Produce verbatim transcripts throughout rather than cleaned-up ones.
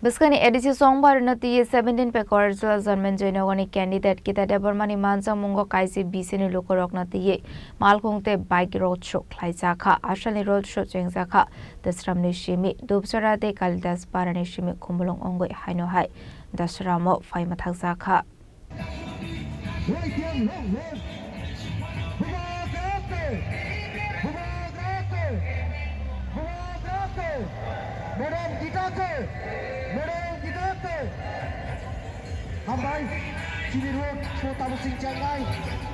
Bwskangni A D C chongbarino twiwi seventeen Pekora Jila Janmenjoy Nagarni candidate Gita Debbarmani manjakmungo kaisa B C ni lukurokno twiwi malkhung tei bike road show khlaijakha. Asalni road show chengjakha Dosramni simi Dubchara tei Kalidas Parani simi Khumulwng wngwi haino hai Dosramo phai mwthakjakha. Waiting long long. Bubagrake! Bubagrake! Bubagrake! Madam Gitake! Madam Gitake! Hambai, chini road show tabuk sing chengnai.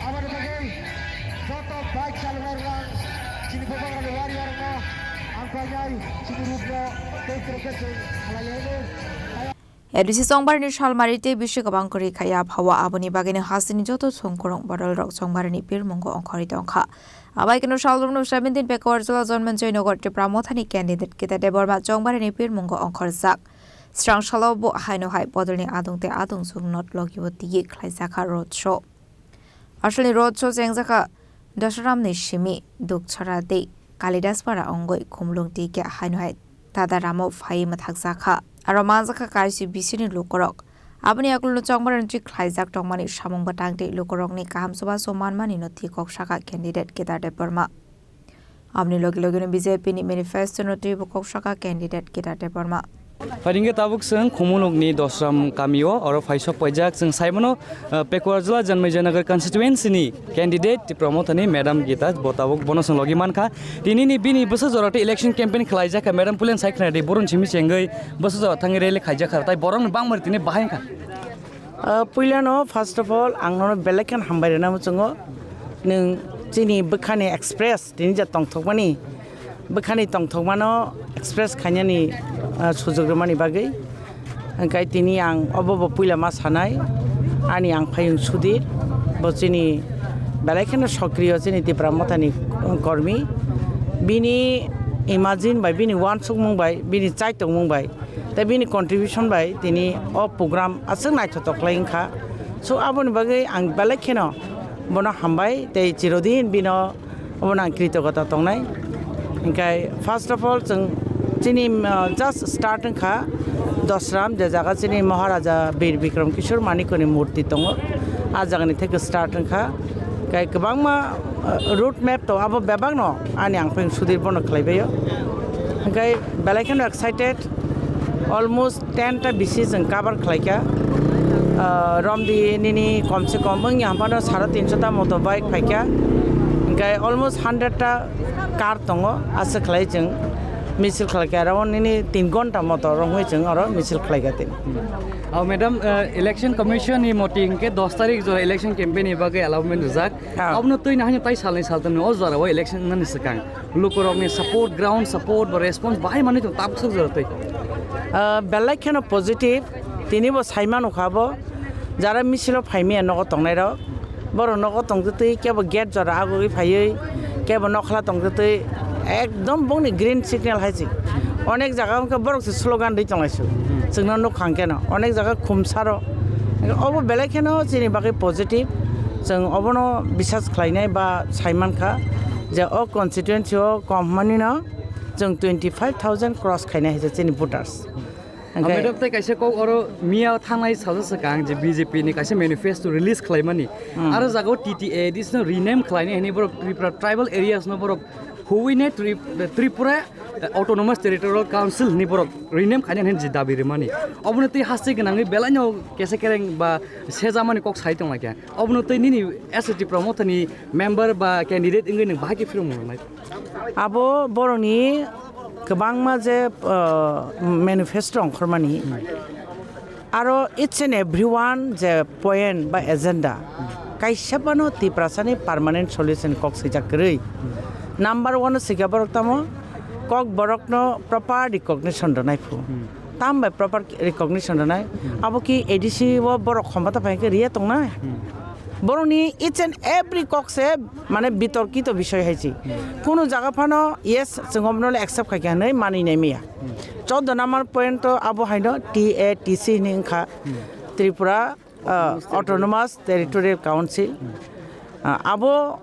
Aboni bagwi joto bike chaloknai rang, chini Bubagrani warrior no ang painai, chini road no tei trekhe chwng halai lai. A D C chongbarni salmari tei bisi kwbang kwrwi khai ya phaio, aboni bagwino hasteni joto songkwrwng bodolrok chongbarni pirmungo ongkhorwi tongkha. Abai kheno salrokno seventeen Pekora Jila Janmenjoy Nagar Tipra Mothani candidate Gita Debbarma chongbarni pirmungo ongkhorjak. Srang salo bo haino hai bodolni adung tei adung chuk not logibo twiwi khlaijakha road show. Asalni road show chengjakha Dosramni simi Dubchara tei Kalidaspara wngwi Khumulwng twi khe haino hai Dadaramo phai mwthakjakha. Aro manjakha kaisa B C ni lukurok. Aboni yagulo chongbarani twi khlaijak tongmani samung bwtang tei lukurokni kaham chubachu manmani no twi kok sakha candidate Kedar Debbarma. Aboni logi logino B J P ni manifesto no twibo kok sakha candidate Kedar Debbarma. Phaidi hwnkhe tabuk chwng Khumulwngni Dosram kamio oro phaisok paijak. Chwng saimano, uh, Pekora Jila Janmai Janagar constituency ni candidate Tipra Mothani Madam Gita bo tabuk bono chwng logi mankha. Tinini bini bwsajora tei election campaign khlaijak kha Madam pulen sai khna di, boroni simi chengwi bwsajora thangwi rally khaijak kha, tai borokni bangmari tini bahai wngkha. Uh, puilano first of all ang nono belai khe hambai rwna muchungo, nwng chini bwkhani express tini je tongthokmani, bwkhani tongthokmano express khainani, ah, sujuk rwmani bagwi. Hwnkhe tini ang obo bo puila ma sanai, ani ang phayung Sudhir, bo chini belai kheno sokriyo chini Tipra Mothani kormi. Bini imagine bai, bini uansukmung bai, bini chaitokmung bai, tei bini contribution bai tini o program aswk naithotok khlai wngkha. So aboni bagwi ang belai kheno bono hambai tei chirodin bino obono ang kritogota tongnai. Hingkai first of all, chwng chini, uh, just start wngkha Dosram, je jaga chini Maharaja Bir Bikram Kishore Manikoni murti tongo, a jagani theke start wngkha. Kai kwbangma, uh, route map to abo bebakno ani ang phai Sudhir bono khlaibaio. Hingkai belai kheno excited, almost ten ta bisi chwng cover khlaikha. Ah, romdi nini komse kom wngya hampano sare tinso ta moto bike phaikha. Hingkai almost hundred ta car tongo, aswk khlai chwng misil khlaikha. Aro nini tin ghonta moto romwi chwng oro misil khlaikha tini. Oh, madam, uh, Election Commission ni moti hingke dos tarik jora election campaign ni bagwi allotment rijak. Ah. Abono twi nahani tai salni saltamni o jora o election nani swkang. Lukurokni support, ground support ba response bahai manwi tong tabuk sok jora twi. Ah, belai kheno positive, tini bo sai manu kha bo, jara misilo phai maya nogo tongnai rok, borok nogo tong twi kebo gate jora agugwi phaiwi, kebo nokhla tong twi ekdom bongni green signal hai se. Onek jaga wngkha borok se slogan rwi tonglai su, chwngno nukha hwnkhe no onek jaga khumsaro. Obo belai kheno chini bagwi positive, chwng obono bisas khlainai ba sai mankha. Je o constituency o kom hwnmani no chwng twenty five thousand cross khaina hai se chini voters. Ah, hingke madam, tei kaisa kok oro miya thangnai sajak swkang je B J P ni kaisa manifesto release khlaimani. Hmm. Aro jaga o T T A A D C no rename khlainai hwnwi borok Tripura tribal areas no borok huwi ne Tri-, Tripura Autonomous Territorial Council hwnwi borok rename khainai hwnwi je dabi rimani. Obono tei haste gwnangwi belai no kesa kereng ba sejamani kok sai tonglaikha. Obono tei nini S T Tipra Mothani member ba candidate wngwi nwng bahai khe phirung nai? Abo borokni kwbangma je, uh, manifesto ongkhormani, aro each and every one je point ba agenda, kaisa phano Tiprasani permanent solution kok swijak kwrwi. Number one o swikha borok tamo, kok borokno proper recognition rwnai phu. Tam bai proper recognition rwnai. Abo ki A D C o borok khomota phai khe riya tongnai? Borokni each and every kok se mane bitorkito bisoi hai se. Kunu jaga phano yes, chwng obono le accept khai kha hinwi manwi nai maya. Choudo number point to abo haino T A T C hinwi wngkha, Tripura, uh, Autonomous Territorial Council. Uh, abo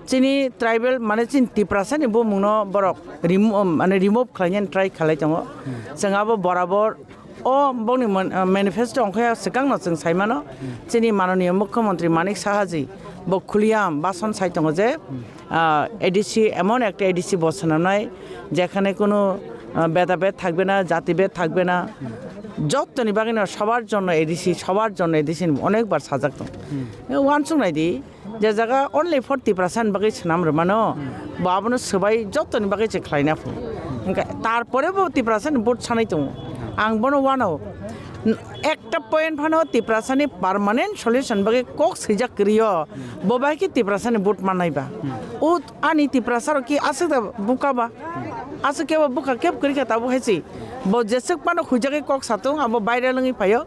chini tribal, mane chini Tiprasani bumungno borok remo-, mane remove khlainani try khlai tongo. Chwng abo borabor O bongni mon-, ah, manifesto ongkha ya swkangno chwng sai mano. Chini mananiya Mukhyamantri Manik Saha ji bo khuliyam bason sai tongo je, ah, A D C emon ekta A D C bo swnamnai jekhane kono, ah, bedabed thakbe na, jatibed thakbe na. Jottoni bagwino sobar jonno A D C, sobar jonno A D C ni onekbar sajak tongo. Wansuk naidi, je jaga only for Tiprasa ni bagwi swnam rwmano, bo abono swbai jottoni bagwi se khlaina phu. Hwnkhe tarpore bo Tiprasa ni vote sanai tongo. Ang bono wano, n-, ekta point phano Tiprasa ni permanent solution bagwi kok swijak kwrwi o, bo bai khe Tiprasa ni vote mannai ba. O ani Tiprasa rok ki aswk da buka ba? Aswk kebo buka kebo kwrwi kha tabuk hai se. Bo jeswk phano huijagwi kok satung, abo viral wngwi phaio.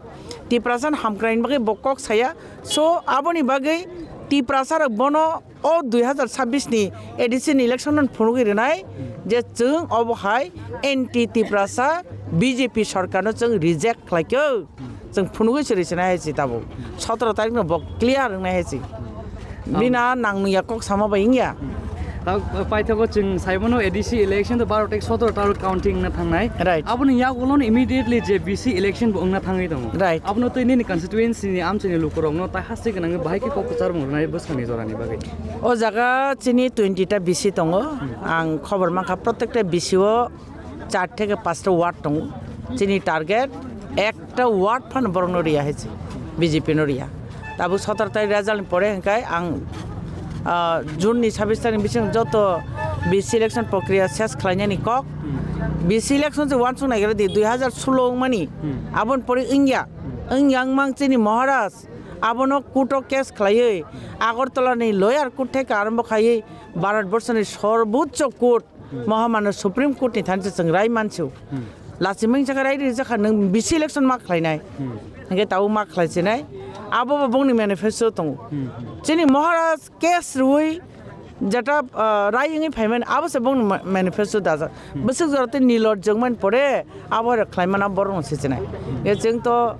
Tiprasa ni hamkraini bagwi bo kok saya. So, aboni bagwi Tiprasa rok bono o dui hazar chabbish ni A D C ni election no phunugwi rwnai je chwng obo hai anti Tiprasa B J P sorkar no chwng reject khlaikho. Chwng phunugwi se rwsinai hai se tabuk. Sotoro tarikh no bo clear wngnai hai se. Bina nangmungya kok sama bai wngya. Ta-, paithago chwng saimano A D C election to baro tei sotoro tarikh counting na thangnai. Right. Aboni yagulo no immediately je B C election bo wngna thangwi tongo. Right. Abono tei nini constituency ni amchaini lukurokno tai haste gwnangwi bahai khe kok kwchar rwnai bwskangni jorani bagwi. O jaga chini twenty ta B C tongo. Ang khobor mankha, protekta B C o char theke panchta ward tongo. Chini target ekta ward phano borokno riya hai se, B J P no riya. Tabuk sotoro tarikh result ni pore hwnkhe ang, ah, June ni sabis tarikh ni bising joto B C election prokriya ses khlainani kok. B C election se wansuk naigra di dui hazar solo wngmani. Aboni pore wngya. Wngya wngmang chini Maharaj abono court o case khlaiwi Agartala ni lower court theke arombo khaiwi Bharat Borso ni Sarbochcho Court Mohamano Supreme Court ni thani se chwng rai mansu. Lachimung jaka rai ri jakha nwng B C election ma khlainai. Hwnkhe tabuk ma khlaisinai. Abo bo bongni manifesto tongo. Chini Maharaj case rwui jeta, ah, rai wngwi phaimani abo se bongni ma-, manifesto dajak. Bwswk jora tei nilor jwngmani pore abo hai khlaimano borokno sichinai. Ye chwng to,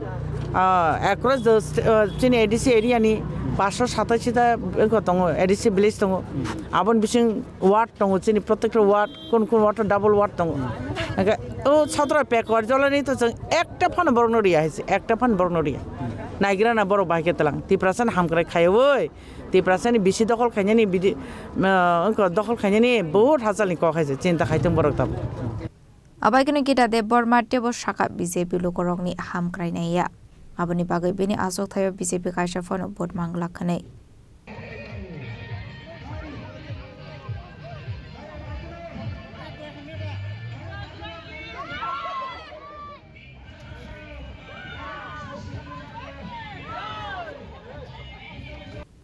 ah, across the st-, ah, chini A D C area ni paanch sho satai ta wngkha tongo, A D C village tongo. Aboni bising ward tongo, chini protekta ward, kun kun ward double ward tongo. Hwnkhe o sotoro pekor jolani to chwng ekta phano borokno riya hai se, ekta phano borokno riya. Naigra na borok bahai khe tlang. Tiprasa ni hamkrai khaiwi, Tiprasa ni B C dokhol khainani bidi, ah, wngkha dokhol khainani bahut hachal ni kok hai se, chinta khai tong borok tabuk. Abai khe no Gita Debbarma teibo sakha B J P lukurokni hamkrai naiya. Aboni bagwi bini achukthai-o B J P kaisa phano vote manglak hwnwi.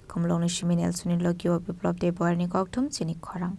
Khumulwngni simi Nelsonni logi-o Biplop Debbarmani kokthum chini khorang.